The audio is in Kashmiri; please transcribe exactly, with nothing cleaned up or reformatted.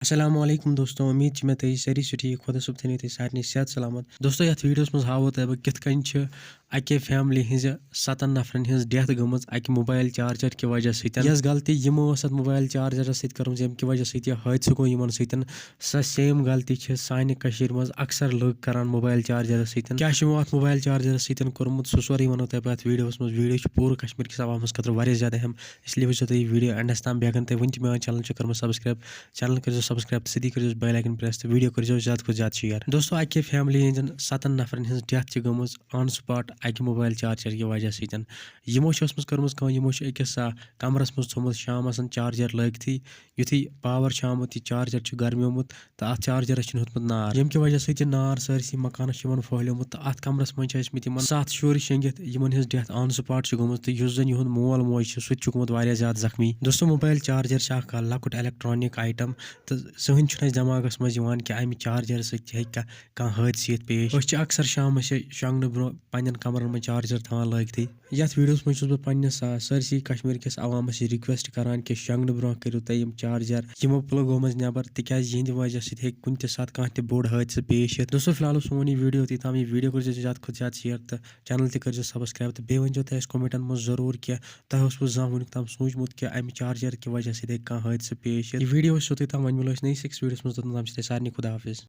السلام علیکم دوستو، امید چھِ مےٚ تُہۍ سٲری چھِو ٹھیٖک، خۄدا صٲب تھٲینو تُہۍ سارنٕے صحت سلامت۔ دوستو، یتھ ویڈیوس منٛز ہاوو تۄہہِ بہٕ کِتھ کٔنۍ چھِ اکے فیملی ہٕنٛزِ ستن نفرن ہٕنٛز death گٔمٕژ اکہِ موبایل چارجر کہِ وجہ سۭتۍ۔ یۄس غلطی یِمو ٲس اتھ موبایل چارجرس سۭتۍ کٔرمٕژ، ییٚمہِ کہِ وجہ سۭتۍ یہِ حٲدثہٕ گوٚو یِمن سۭتۍ، سۄ same غلطی چھِ سانہِ کٔشیٖرِ منٛز اکثر لُکھ کران موبایل چارجرس سۭتۍ۔ کیٛاہ چھُ یِمو اتھ موبایل چارجرس سۭتۍ کوٚرمُت، سُہ سورُے ونو تۄہہِ بہٕ اتھ ویڈیوس منٛز۔ ویڈیو چھُ پوٗرٕ کشمیٖر کِس عوامس خٲطرٕ واریاہ زیادٕ اہم، اس لیے وٕچھزیو تُہۍ یہِ ویڈیو endس تام۔ بیٚیہِ اگر نہٕ تُہۍ وٕنہِ تہِ میون channel چھُ کوٚرمُت subscribe، channel کٔرزیو subscribe تہٕ سۭتی کٔرزیو bell icon press تہٕ ویڈیو کٔرزیو زیادٕ کھۄتہٕ زیادٕ share۔ دوستو، اکے فیملی ہٕنٛزن ستن نفرن ہٕنٛز death چھِ گٔمٕژ on spot اکہِ موبایل چارجر کہِ وجہ سۭتۍ۔ یِمو چھِ ٲسمٕژ کٔرمٕژ کٲم، یِمو چھِ أکِس، آ، کمرس منٛز تھوٚومُت شامس چارجر لٲگتھٕے۔ یُتھُے power چھُ آمُت، یہِ چارجر چھُ گرمیومُت تہٕ اتھ چارجرس چھُنہٕ ہیوٚتمُت نار، ییٚمہِ کہِ وجہ سۭتۍ یہِ نار سٲرسٕے مکانس چھُ یِوان پھٔہلیومُت تہٕ اتھ کمرس منٛز چھِ ٲسمٕتۍ یِمن ستھ شُرۍ شۄنگِتھ، یِمن ہٕنٛز death on spot چھِ گٔمٕژ تہٕ یُس زن یِہُنٛد مول موج چھُ، سُہ تہِ چھُ گوٚمُت واریاہ زیادٕ زخمی۔ دوستو، موبایل چارجر چھُ اکھ لۄکُٹ electronic item تہٕ زٕہٕنۍ چھُنہٕ اَسہِ دٮ۪ماغس منٛز یِوان کہِ امہِ چارجر سۭتۍ تہِ ہیٚکہِ کانٛہہ، کانٛہہ حٲدثہٕ یِتھ پیش۔ أسۍ چھِ اکثر شامس یہِ شۄنگنہٕ برونٛہہ پننٮ۪ن کمرن منٛز چارجر تھاوان لٲگتھٕے۔ یتھ ویڈیوس منٛز چھُس بہٕ پننِس، آ، سٲرسٕے کشمیر کِس عوامس یہِ request کران کہِ شۄنگنہٕ برونٛہہ کٔرِو تُہۍ یِم چارجر یِمو plugو منٛز نٮ۪بر، تِکیازِ یِہنٛدِ وجہ سۭتۍ ہیٚکہِ کُنہِ تہِ ساتہٕ کانٛہہ تہِ بوٚڑ حٲدثہٕ پیش یِتھ۔ دوستو، فی الحال اوس سون یہِ ویڈیو یوٚتُے تام۔ یہِ ویڈیو کٔرزیو زیادٕ کھۄتہٕ زیادٕ share تہٕ channel تہِ کٔرزیو subscribe تہٕ بیٚیہِ ؤنزیو تُہۍ اَسہِ commentن منٛز ضروٗر کہِ تۄہہِ اوسوٕ زانٛہہ وُنیُک تام سوٗنٛچمُت کہِ امہِ چارجر کہِ وجہ سۭتۍ ہیٚکہِ کانٛہہ حٲدثہٕ پیش یِتھ۔ یہِ ویڈیو اوس یوٚتُے تام، وۄنۍ مِلو أسۍ نٔیِس أکِس ویڈیوس منٛز، توٚتام چھِ تۄہہِ سارنٕے خدا حافظ۔